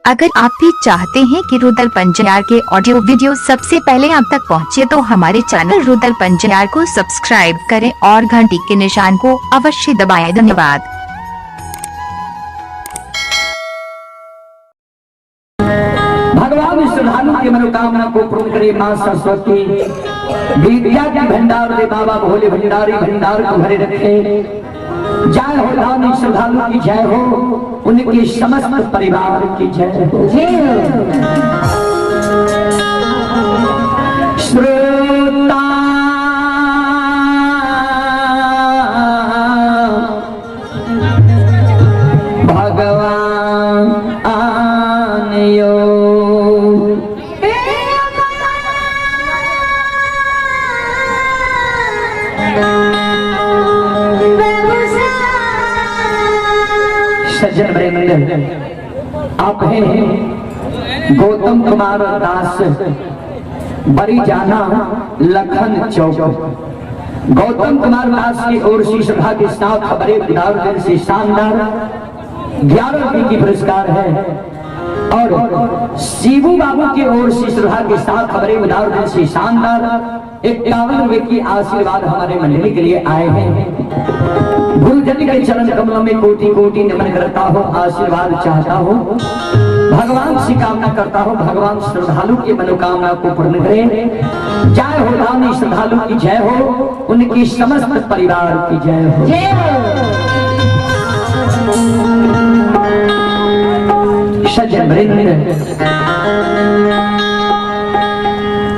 अगर आप भी चाहते हैं कि रुदल पंजियार के ऑडियो वीडियो सबसे पहले आप तक पहुंचे तो हमारे चैनल रुदल पंजियार को सब्सक्राइब करें और घंटी के निशान को अवश्य दबाएं। धन्यवाद। भगवान श्रद्धालु की मनोकामना को पूर्ण करे माँ सरस्वती। विद्या के भंडार दे बाबा भोले भंडारी, भंडार को भरे रखे। जय हो दानी श्रद्धालु की जय हो, उनके समस्त परिवार की जय हो। श्रोता भगवान आनयो सज्जन वृंद, आप हैं गौतम कुमार दास, बरी जाना लखन चौक। गौतम कुमार दास की ओर से सभा के साथ बड़े उदार दिल से शानदार 11 रुपए की पुरस्कार है। और शिवू बाबू की ओर से सभा के साथ बड़े उदार दिल से शानदार 51 रुपए की आशीर्वाद हमारे मंडली के लिए आए हैं। गुरुजन के चरण कमलों में कोटि कोटि नमन करता हूँ, आशीर्वाद चाहता हूँ, भगवान से कामना करता हूँ, भगवान श्रद्धालु की मनोकामना को पूर्ण करे। जय हो दानी श्रद्धालु की जय हो, उनकी समस्त परिवार की जय हो। सज्जन वृंद,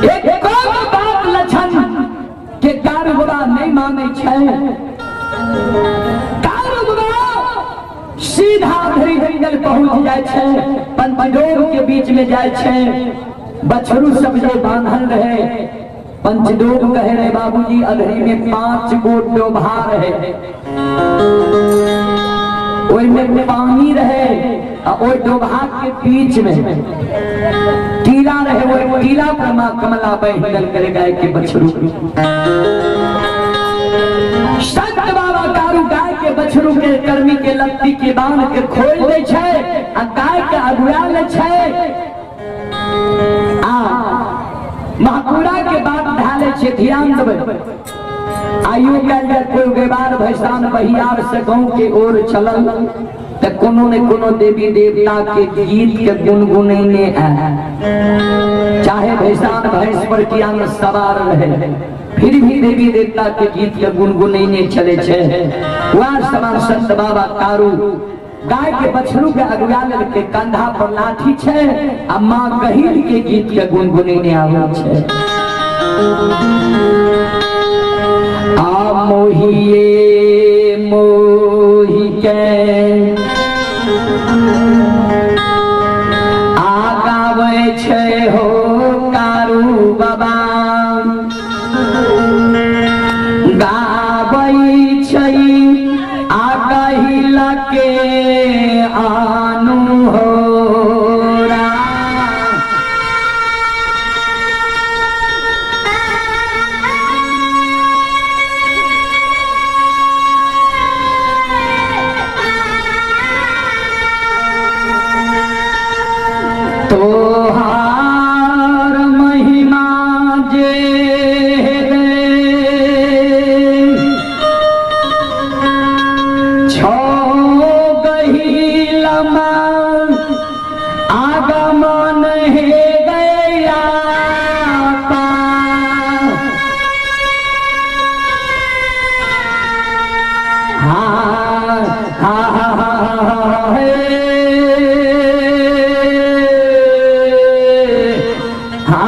एक बात लक्षण के कारोबार नहीं माने छै। कारोबार सीधा धरी जंगल पहुंच जाए छै, पंचडोब के बीच में जाए छै। बछरू सब जो बांधल रहे, पंचडोब कहे रहे बाबूजी अधरी में 5 गो डोभा रहे, ओई में पानी रहे आ ओई डोभा के बीच में टीला रहे, ओई टीला पर मां कमला बहिनल करे गाय के बछरू। संत बाबा कारू गाय के बछरू के कर्मी के लत्ती के बांध के खोल दे छै आ गाय के अगुआ ले छै आ महापुरा के बात ढाले छै। ध्यान देबै, आइयो काल्हि जे कोई व्यवहार भैसान बहियार से गाँव के ओर चलल त कोनो ने कोनो देवी देवता के गीत के गुनगुनैने आए, चाहे भैसान भैंस पर किया न सवार रहे, फिर भी देवी देवता के गीत के गुनगुनैने चले छै। वह समान संत बाबा कारू गाय के बछरू के अगुआ के कंधा पर लाठी छै आ माँ गहीर के गीत के गुनगुनैने आबै छै। आ मोहिए मोहि के आ गाबै छै हो कारू बाबा, गाबै छै आ कहिला के आनु हो तोहार महिमा जे छो गहिलमा आगमन हे गया हा हा हा हा हे हा।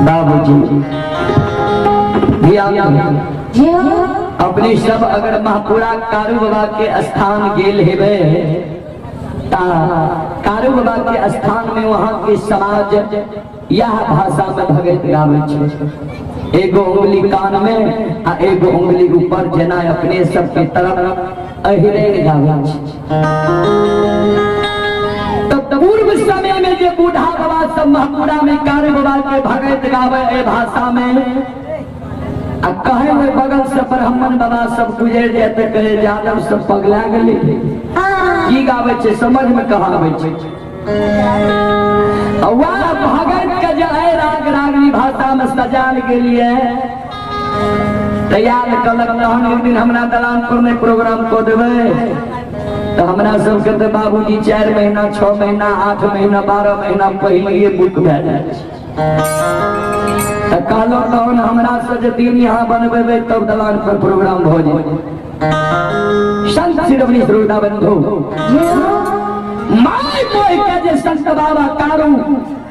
बाबूजी अपने सब अगर महापुरा कारू बाबा के स्थान गेल हेबे ता कारू बाबा के स्थान में वहां के समाज यह भाषा में भगत गावे छै। एगो उंगली कान में आ एगो उंगली ऊपर जना अपने सब के तरफ अहिरे गावे छै। तो पूर्व समय में जे बूढ़ा बाबा सब महापुरा में कारू बाबा के भगत गावे ए भाषा में, आ कहे ओहि बगल से ब्राह्मण बाबा सब गुजर जाए तऽ कहे यादव सब पगला गेलै, की गाबै छै समझ में कहाँ आबै छै। वाह भगत के जे एहि राग रागनी भाषा में सजाल गेलिए तैयार कलक, तहन एक दिन हमरा दलान पर नहीं प्रोग्राम कऽ देबै तऽ हमरा सबके तऽ बाबूजी 4 महीना 6 महीना 8 महीना 12 महीना पहिलिए बुक भए जाइ छै। तऽ कहलहुँ तहन हमरा से जे दिन यहाँ बनबेबै तब दलान पर प्रोग्राम भऽ जाए। संत शिरोमणि श्रोता बंधु, my कोई के जे संत बाबा कारू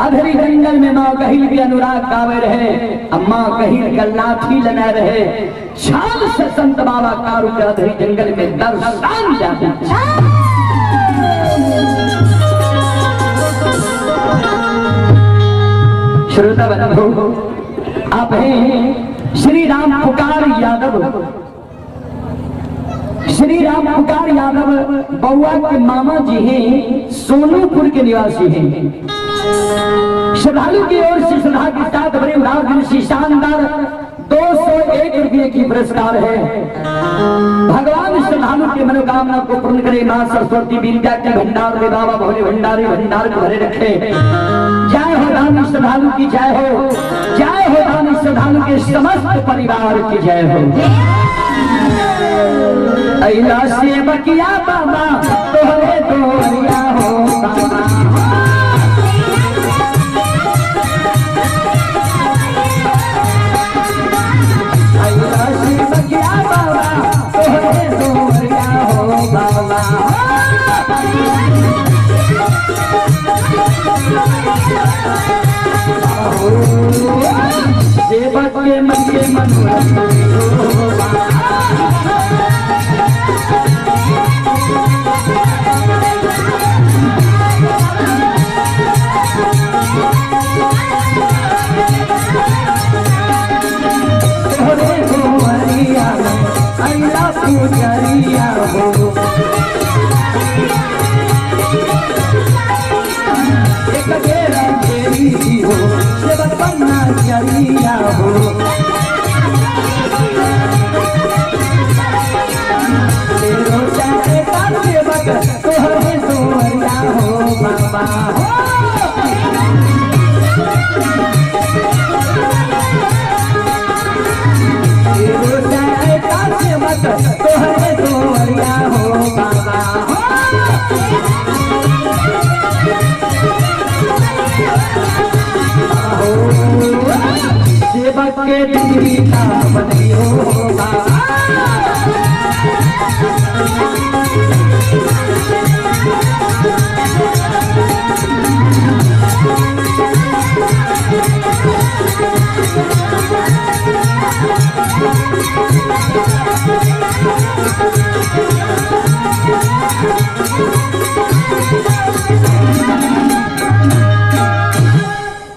अधरी जंगल में माँ कहिल के अनुराग गावे रहे, अम्मा कहिल के लाठी लेने रहे, छाल से संत बाबा कारू के अधरी जंगल में दर्शन जाते। श्रोता बंधु, आप हैं श्री राम पुकार यादव। श्री राम पुकार यादव बउआ के मामा जी हैं, सोनूपुर के निवासी हैं। श्रद्धालु की ओर से श्रद्धा के साथ बड़े उदार दिल से शानदार 201 रुपये की पुरस्कार है। भगवान श्रद्धालु के मनोकामना को पूर्ण करे। माँ सरस्वती विद्या के भंडार में बाबा भोले भंडारी भंडार को भरे रखे। जय हो दानी श्रद्धालु की जय हो, जय हो दानी श्रद्धालु के समस्त परिवार की जय हो। अइला से बकिया बाबा तोहरे दोरिया हो बाबा। अइला से बकिया बाबा तोहरे दोरिया हो बाबा। सेवक के मन के मनोरथ हो बाबा। पुजरिया हो एक बेरा तेरी हो सेवक बन्ना जरिया हो। तेरो चाहे तार सेवक तोहरे दोरिया हो बाबा हो। तेरो चाहे तार सेवक तोहरे दोरिया हो बाबा हो। सेवक के दीदा बनी हो बाबा।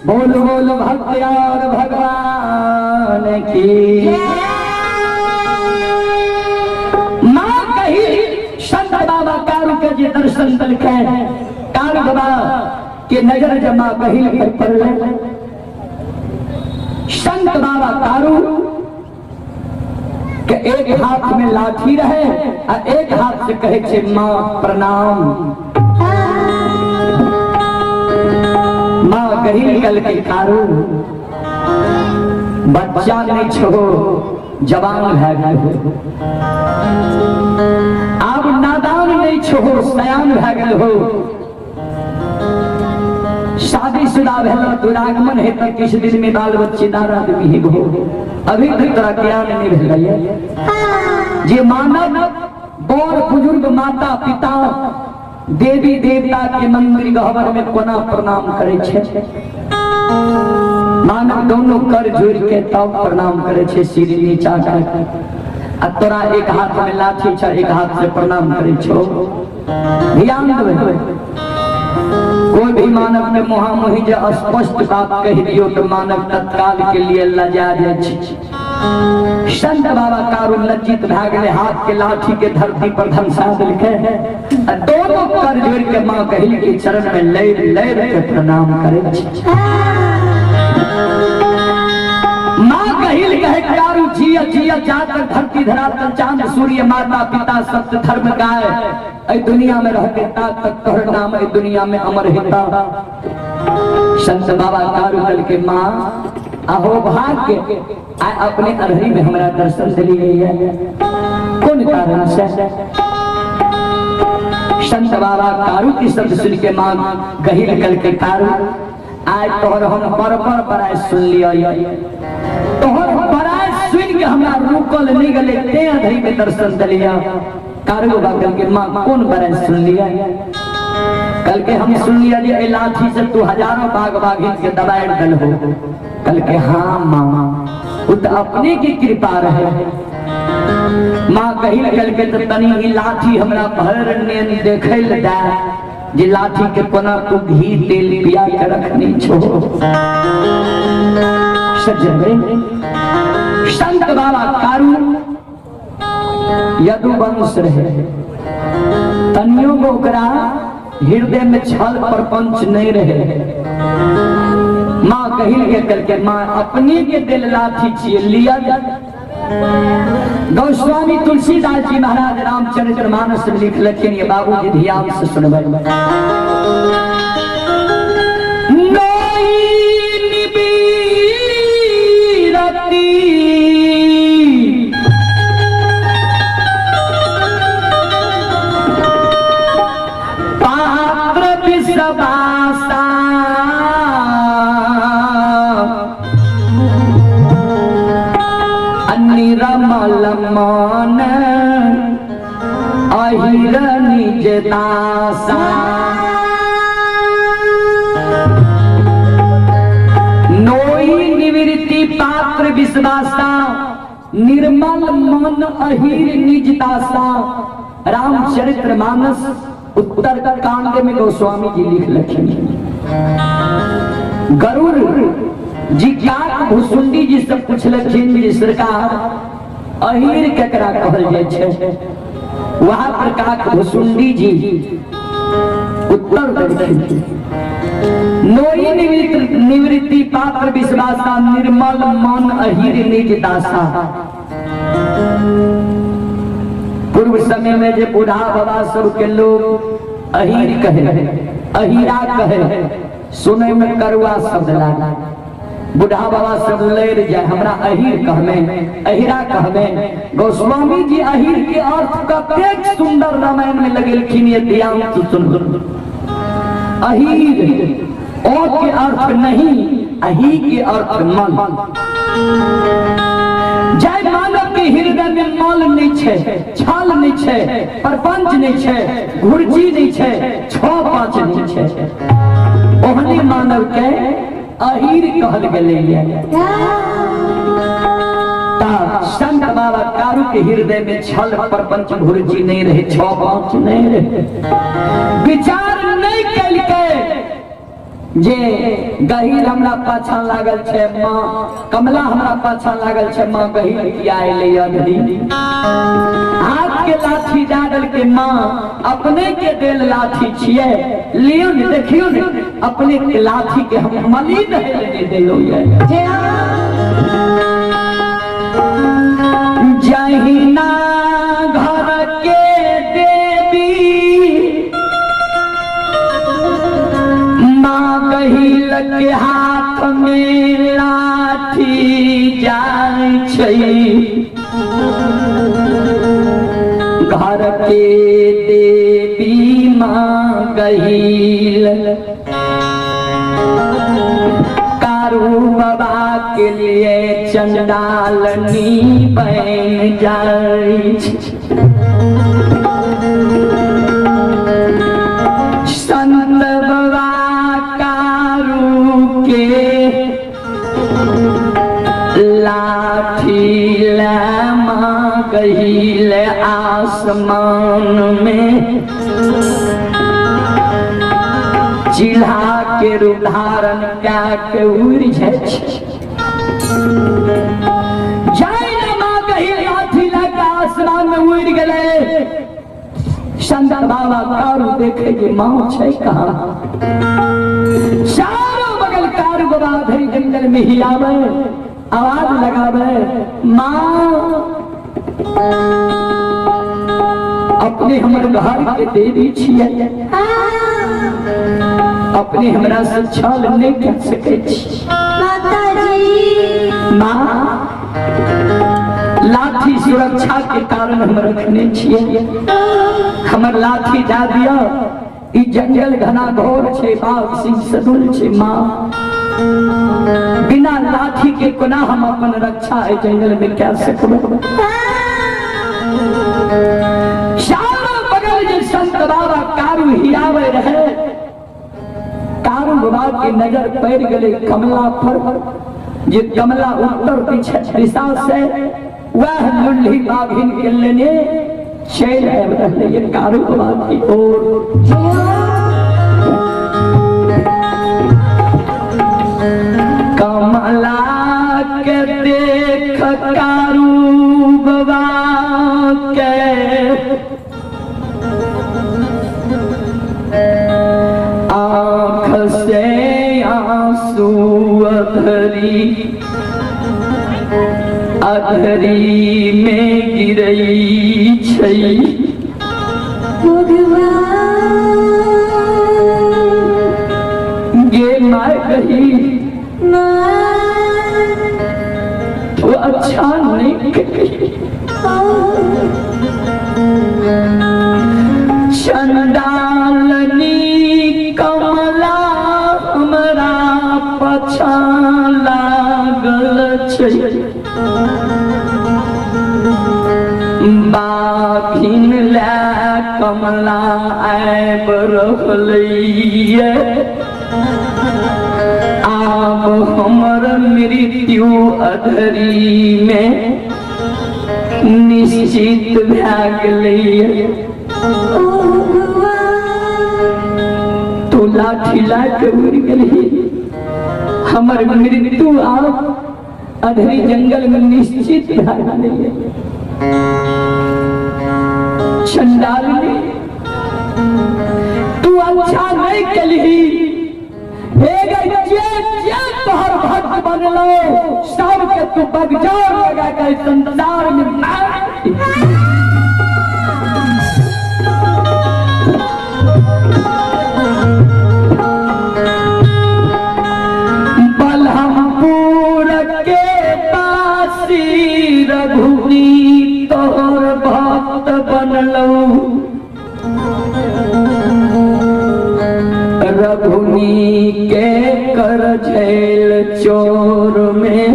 बोल बोल भक्तियार भगवान की। माँ कही संत बाबा कारू के जे दर्शन दलकै, कारू बाबा के नजर जमा कही पर पड़लै। संत बाबा कारू के एक हाथ में लाठी रहे और एक हाथ से कहे छे माँ प्रणाम। माँ कही कल के कारू बच्चा नहीं छो जवान भए गेल हो, आब नादान नहीं छो सयान भए गेल हो। शादीशुदा भेल दुरागमन है तऽ किछु दिन में बाल बच्चेदार आदमी हो, अभी तक तोरा ज्ञान नहीं भेलैया। जे मानव बड़ बुजुर्ग माता पिता देवी देवता के मंदिर गहबर में कोना प्रणाम करे छे, मानव दोनों कर जोड़ के तब प्रणाम करे छे सिर नीचा कर। आ तोरा एक हाथ में लाठी छ, एक हाथ से प्रणाम करे छो। ध्यान देबै, कोई भी मानव के मुहामुही जे स्पष्ट बात कह दियो तो मानव तत्काल के लिए लजा जाय छै। संत बाबा कारू लज्जित भए गेलै, हाथ के लाठी के धरती पर धमसा देलकै आ दोनों कर जोड़ के माँ कहिल के चरण में लैर लैर के प्रणाम करे छै। माँ कहिल कहे कारू जिया जिया जात धरती धरातल चांद सूर्य माता पिता सत्य धर्म गाय ऐ दुनिया में रहते ता तक तोहर नाम ऐ दुनिया में अमर हेता। संत बाबा कारू कल के माँ अहो भाग्य आय अपने अरहरी में हमरा दर्शन दिली है कौन कारण से? संत बाबा कारू की शब्द सुन के माँ गहिल कल के कारू आय तोहर हम बड़ बड़ बड़ाई सुन लिया, तोहर बड़ाई सुन के हमरा रुकल नहीं गले ते अधरी में दर्शन दिलिया। कारू बाबा कल के माँ कौन बड़ाई सुन लिया? कल के हम सुन लिया जे लाठी से तू हजारों बाघ बाघिन के दबाए दल हो। कल के हाँ माँ वो तो अपने की कृपा रहे। माँ कही कल के तो तनी ई लाठी हमरा भर नेन देखे ल दे जे लाठी के कोना तू घी तेल पिया के रखनी छो। सज्जन संत बाबा कारू यदुवंश रहे, तनियो को ओकरा हृदय में छल प्रपंच नहीं रहे। माँ कही के कल के माँ अपने के दिल लाठी छिए लिया। गोस्वामी तुलसीदास जी महाराज रामचरित्र मानस में लिखलखिन, ये बाबूजी ध्यान से सुनबै। पात्र विश्वासा निरमल मन अहिर निज दासा। नोई निवृत्ति पात्र विश्वासा निर्मल मन अहिर निज दासा। रामचरित्र मानस उत्तर कांड में गोस्वामी जी लिख लखिन। गरुड़ जी काक भुसुंडी जी सब पूछलखिन जी सरकार अहिर केकरा कहल जाइ छै? वहां पर काक भुसुंडी जी उत्तर देलखिन, नोई निवृत्ति पात्र विश्वासा निर्मल मन अहिर निज दासा। पूर्व समय में जे बूढ़ा बाबा सब के लोग अहिर कहे अहिरा कहे, सुने में करुआ शब्द लागा। बुढ़ा बाबा सब लड़ जाए हमरा अहिर कहमे अहिरा कहमे। गोस्वामी जी अहिर के अर्थ कतेक सुंदर रामायण में लगेलखिन, ये ध्यान से सुन। अहिर ओ के अर्थ नहीं, अहि के अर्थ मन। जय मानव के हृदय में मल नहीं छे, छल नहीं छे, प्रपंच नहीं छे, घुर्जी नहीं छे, छो पांच नहीं छे, ओहने मानव के अहिर कहल गेलै। संत बाबा कारू के हृदय में छल प्रपंच भुर्जी नहीं रहे, छो पांच नहीं रहे, विचार नहीं कलकै जे गहीर हमरा पाछा लागल छे माँ, कमला हमरा पाछा लागल छे माँ गहीर किया अयलै अधरी। हाथ के लाठी डाल के माँ अपने के देल लाठी छिए, लियो ने देखियो ने अपने के लाठी के हम मलिन है देलो। जहिना घर के देवी माँ गहिल के हाथ में लाठी जाय छै, घर के देवी माँ गहिल कारू बाबा के लिए चंडालनी बन जाय छै। संत बाबा कारू के लाठी ले माँ गहिल आसमान में चिल्हा के रूप धारण क्या के उड़ जाय छै। जाय माँ गहिल लाठी लए आसमान में उड़ गेलै। संत बाबा कारू देखे जे माँ छै कहाँ, चारों बगल कारू बाबा धरि जंगल में हिलावे। आवाज लगावे, माँ अपने हमर घर के देवी छियै, अपने हमरा से छल नहीं कर सकै छी। माताजी माँ लाठी सुरक्षा के कारण हम रखने छियै, हमर लाठी दए दिअ, ई जंगल घना घोर छै, बाघ सिंह सदुल छै, माँ बिना लाठी के कोना हम अपन रक्षा एहि जंगल में कए सकबै। चारो बगल जे संत बाबा कारू हियावे रहे, कारू बाबा के नजर पड़ गए कमला पर, जे कमला उत्तर दिशा से वह लुल्ही बाघिन के लेने चल आबि रहलै ये कारू बाबा की ओर। कमला के देख कारू बाबा के आँख से आंसू अधरी अधरी में गिरई छै। भगवान गे my कही तो अच्छा नहीं कही। चंडालनी कमला हमरा पछा लागल छै, बाघिन लए कमला आबि रहलैये, आब हमर मृत्यु अधरी में निश्चित भए गेलैये। तू लाठी लए के उड़ि गेलही, हमर मृत्यु आब अधरी जंगल में निश्चित भए गेलैये। चंडालनी तू अच्छा नहीं केलही, हे गई जे जे तोहर भक्त बनलो सबके तू बगजोर लगा के संसार में मार। बलहमपुर के बासी रघुनी तोहर भक्त बनलो, रघुनी के कर झेल चोर में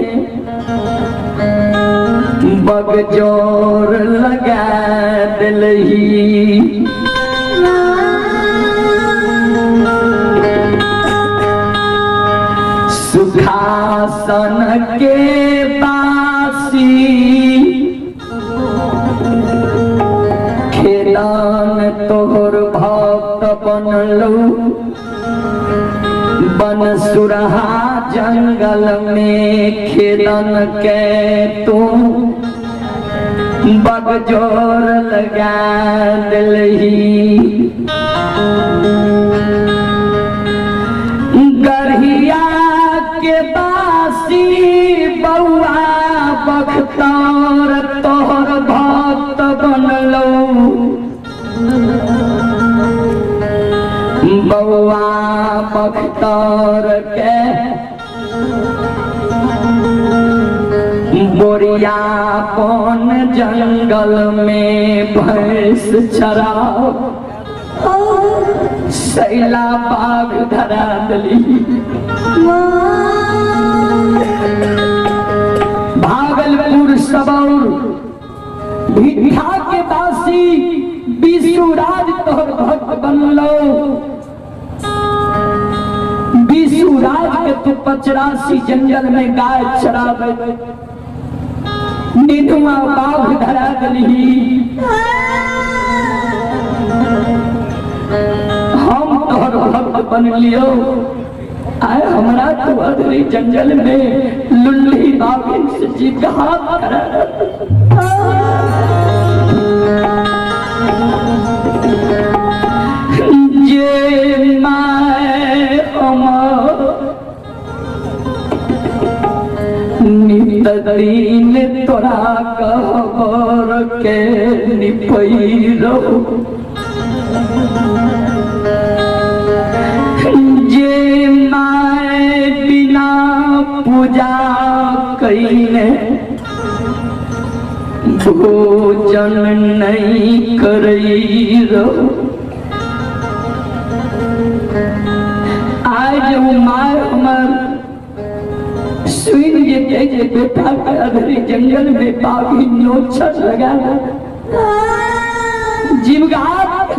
बगजोर लगा दिलही। सुखासन के बासी खेदान तोहर भक्त बनलू, बनसुरहा जंगल में खेदन के तू बगजोर लगा दिलही। गढ़िया के बासी बउआ बख्तार तोहर भक्त बनलू, बउआ बख्तार के बोरिया पन जंगल में भैंस चराओ, सैला बाघ धरा दली। भागलपुर सबौर भिठा के बासी विशुराज तोहर भक्त बनलो, विशुराज के तू 85 जंगल में गाय चरावे, निनुआ बाघ धरा दली। हम तोहर भक्त बन लियो, आए हमरा तो अधरी जंगल में लुल्ली बाघिन से जीत हाथ करा। जे my अमर तोरा गहबर के निपई रहो जे my बिना पूजा कईने भोजन नहीं करई रहो। आज वो my हमर सुन जेते जे बेटा के अधरी जंगल में बागी नोचर लगा जीवघात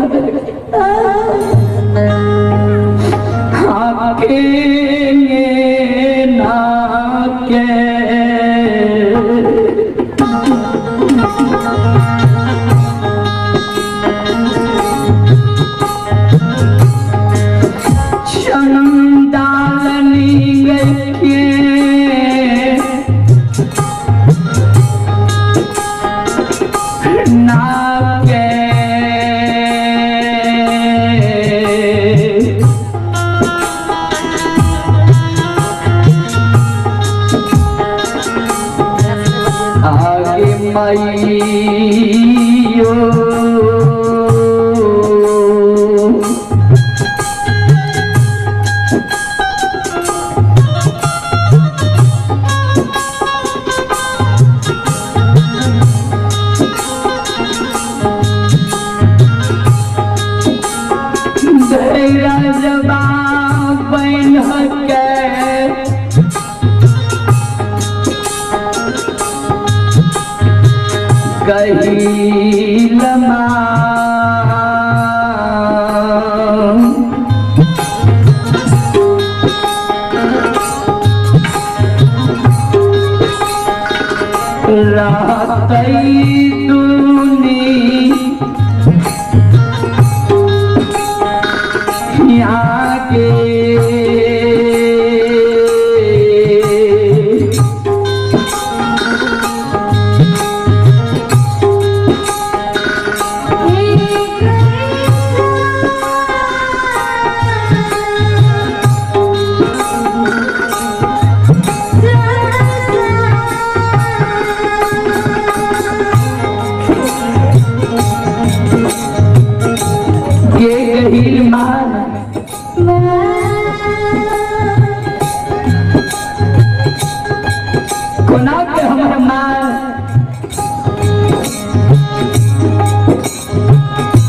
आके ना के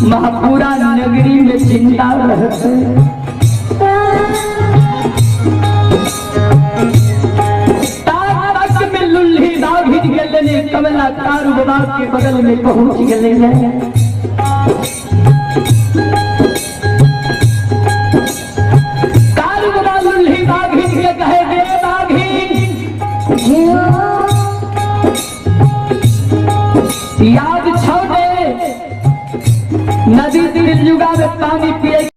महापुरा नगरी में चिंता रहते ताक में लुल्ही दागिज गेले कमला कारू बाबा के बगल में पहुंच गेले। कारू बाबा लुल्ही दागिज के कहे गे दागिज याद छोड़े नदी तिलयुगा में पानी पिए।